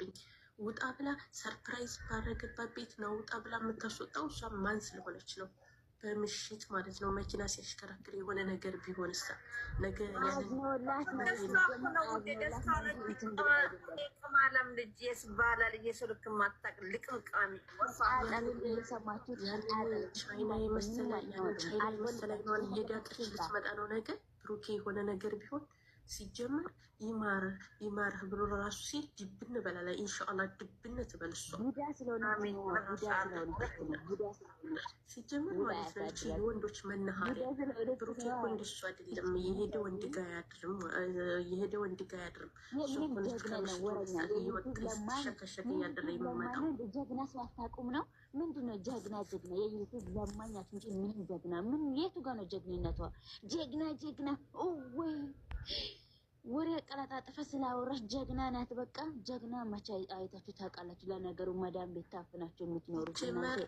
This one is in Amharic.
አለብኝ። ውጣ ብላ surprise ባረገባት ቤት ነው ውጣ ብላ የምታስወጣው እሷ ማን ስለሆነች ነው? በምሽት ማለት ነው መኪና ሲያሽከረክር የሆነ ነገር ቢሆን እሳ ነገ ቅማላም ልጅ የስባላል የስልክ ማታቅ ልቅምቃሚ ቻይና የመሰለ ቻይና የመሰለ ሄዳ ጥርች ልትመጣ ነው ነገ ብሩኬ የሆነ ነገር ቢሆን ሲጀመር ይማርህ ይማርህ ብሎ ራሱ ሲል ድብን በላላ ኢንሻአላ ድብን ትበል እሷ ሲጀመር ማለት ነው። እቺ የወንዶች መናኸሪያ ብሩኬ እኮ እንደሱ አይደለም። የሄደ ወንድ ጋ አያድርም፣ የሄደ ወንድ ጋ አያድርም። እሷ እኮ ነች ከምሽቱ እየወጣች ስትሸከሸክ እያደረ የሚመጣው። ጀግና ሰው አታውቁም ነው ምንድን ነው? ጀግና ጀግና የዩቱብ ለማኛት እንጂ ምን ጀግና ምን የቱ ጋር ነው ጀግንነቷ? ጀግና ጀግና ወይ ወሬ ቀላጣጥፈ ስላወራሽ ጀግና ናት። በቃ ጀግና መቼ አይታችሁ ታውቃላችሁ? ለነገሩ መዳም ቤት ታፍናችሁ የምትኖሩት እናንተ።